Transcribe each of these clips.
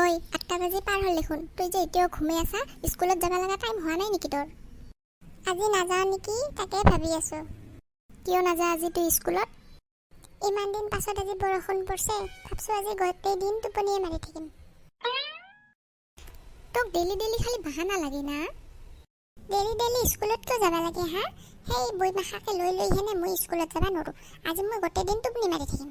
ঐ, 8টা বাজি পাৰ হ'ল দেখোন। তই যে এতিয়াও ঘুমাই আছা? স্কুলত যাব লগা টাইম হোৱা নাই নেকি তোৰ? আজি নাযাওঁ নেকি, তাকে ভাবি আছো। কিয় নাযা আজি তুই স্কুলত? ইমান দিন পাছত আজি বৰষুণ পৰিছে, ভাবছো আজি গোটেই দিন টোপনিয়ে মাৰি থাকিম। তোক ডেইলি ডেইলি খালি বাহানা লাগে না? ডেইলি ডেইলি স্কুলত কিয় যাব লাগে হা? সেই বই মাখাকে লৈ লৈ হেনে মই স্কুলত যাব নোৱাৰো। আজি মই গোটেই দিন টোপনি মাৰি থাকিম।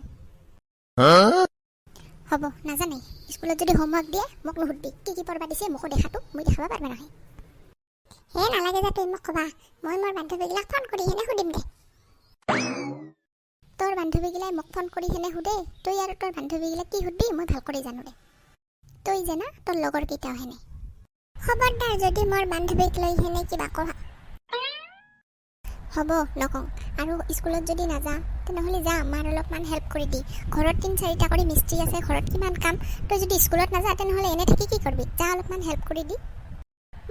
হ'ব, নাজানে। স্কুলত যদি হোমৱৰ্ক দিয়ে, মোক নুসুধবি। কি কি পঢ়বা দিছে মোকো দেখাটো, মই দেখাব পাৰিবা নহয়। হে, নালাগে যা, তুই মোক ক'বা। মই মোৰ বান্ধৱীগিলাক ফোন কৰি হেনে সুধিম দে। তোৰ বান্ধৱীগিলাই মোক ফোন কৰি হেনে সোধে? তই আৰু তোৰ বান্ধৱীগিলাক কি সুধবি মই ভাল কৰি জানো দে। তই জানা, তোৰ লগৰ কেইটাও হেনে। খবৰদাৰ, যদি মোৰ বান্ধৱীক লৈ হেনে কিবা কোৱা। হ'ব, নকওঁ। আৰু স্কুলত যদি নাযা, তেনেহ'লে যা, মাৰ অলপমান হেল্প কৰি দি। ঘৰত তিনি চাৰিটা কৰি মিস্ত্ৰী আছে, ঘৰত কিমান কাম। তই যদি স্কুলত নাযা, তেনেহ'লে এনে থাকি কি কৰিবি? যা, অলপমান হেল্প কৰি দি।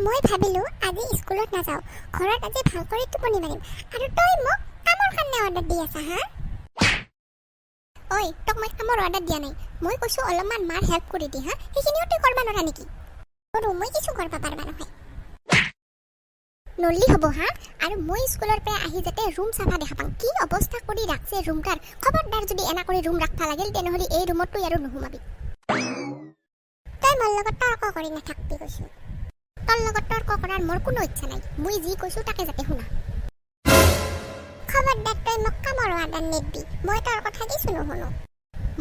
মই ভাবিলোঁ আজি স্কুলত নাযাওঁ, ঘৰত আজি ভাল কৰি টোপনি মাৰিম আৰু তই মোক কামৰ কাৰণে অৰ্ডাৰ দি আছা হা? ঐ, তোক মই কামৰ অৰ্ডাৰ দিয়া নাই। মই কৈছোঁ অলপমান মাৰ হেল্প কৰি দি। হা, সেইখিনিও তই কৰিব নোৱাৰা নেকি? নোৱাৰো, মই কিছু কৰিব পাৰিবা নহয়। নল্লি হ'ব হা? আৰু মই স্কুলৰ পৰা আহি যাতে ৰুম চাফা দেখা পাওঁ। কি অৱস্থা কৰি ৰাখছে ৰুমটাৰ! খবৰদাৰ, যদি এনা কৰি ৰুম ৰাখবা লাগিল, তেনেহ'লে এই ৰুমত তুই আৰু নুসুমাবি। তই মোৰ লগত তৰ্ক কৰি নাথাকবি কৈছোঁ। তোৰ লগত তৰ্ক কৰাৰ মোৰ কোনো ইচ্ছা নাই। মই যি কৈছোঁ তাকে যাতে শুনা। খবৰদাৰ, তই মোক কামৰ অৰ্ডাৰ নিদিবি। মই তোৰ কথা কিছু নুশুনো।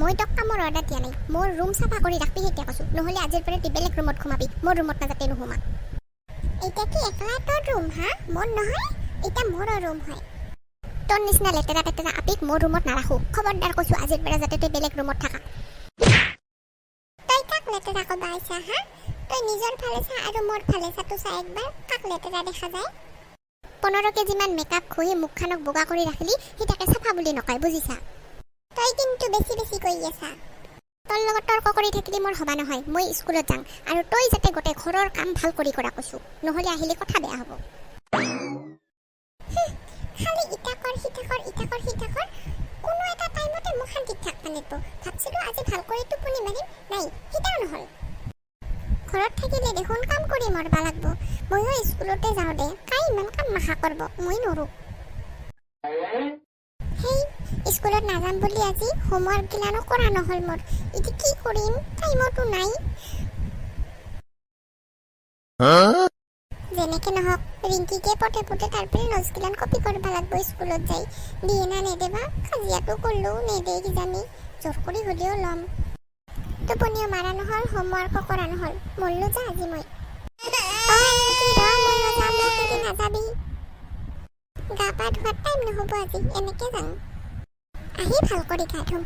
মই তোক কামৰ অৰ্ডাৰ দিয়া নাই। মোৰ ৰুম চাফা কৰি ৰাখবি, সেইতিয়া কৈছোঁ। নহ'লে আজিৰ পৰা তুই বেলেগ ৰুমত সোমাবি, মোৰ ৰুমত নাযাতে নুসুমা। এতিয়া কি একলা তোৰ ৰুম হা? মোৰ নহয়? এতিয়া মোৰো ৰুম হয়। তোৰ নিচিনা লেতেৰা পেতেৰা আপিক মোৰ ৰুমত নাৰাখোঁ। খবৰদাৰ কৈছোঁ, আজিৰ পৰা যাতে তই বেলেগ ৰুমত থাকা। তই কাক লেতেৰা ক'বা আইছা হা? তই নিজৰ ফালে চা আৰু মোৰ ফালে চা। তো চা একবাৰ, কাক লেতেৰা দেখা যায়। 15 কেজিমান মেকআপ ঘঁহি মুখখনক বগা কৰি ৰাখিলি, সি তাকে চাফা বুলি নকয়, বুজিছা? তই কিন্তু বেছি বেছি কৈ আছা। তোৰ লগত তৰ্ক কৰি থাকিলে মোৰ হবা নহয়। মই স্কুলত যাম আৰু তই যাতে গোটেই ঘৰৰ কাম ভাল কৰি কৰা কৈছোঁ। নহ'লে আহিলে কথা বেয়া হ'ব। খালি ইটা কৰ, সিটা কৰ, ইটা কৰ, সিটা কৰ। কোনো এটা টাইমতে মোক শান্তিত থাকবা নিদিব। ভাবছিলো আজি ভাল কৰি টোপনি মাৰিম, নাই, সিটাও নহ'ল। ঘৰত থাকিলে দেখোন কাম কৰি মৰবা লাগব। ময়ো স্কুলতে যাওঁ দে। কাই ইমান কাম মাখা কৰব? মই নৰো। সেই স্কুলত নাযাম বুলি আজি হোমৱৰ্ক গিলানো কৰা নহ'ল মোৰ। এতিয়া কি কৰিম? টাইমতো নাই। যেনেকে নহওক, ৰিংকিকে পটে পটে তাৰ পৰা নোটছ গিলান কপি কৰিব লাগব। স্কুলত যাই দিয়ে না নেদে বা। কাজিয়াটো কৰলেও নেদে কিজানি। জোৰ কৰি হ'লেও ল'ম। টোপনিও মাৰা নহ'ল, হোমৱৰ্কো কৰা নহ'ল। মৰলো যা আজি মই। অ ৰিংকি, ৰ, ময়ো যাম। মোক এৰি নাযাবি। গা পা ধোৱাৰ টাইম নহ'ব আজি, এনেকে যাওঁ। আহি ভাল কৰি গা ধুম।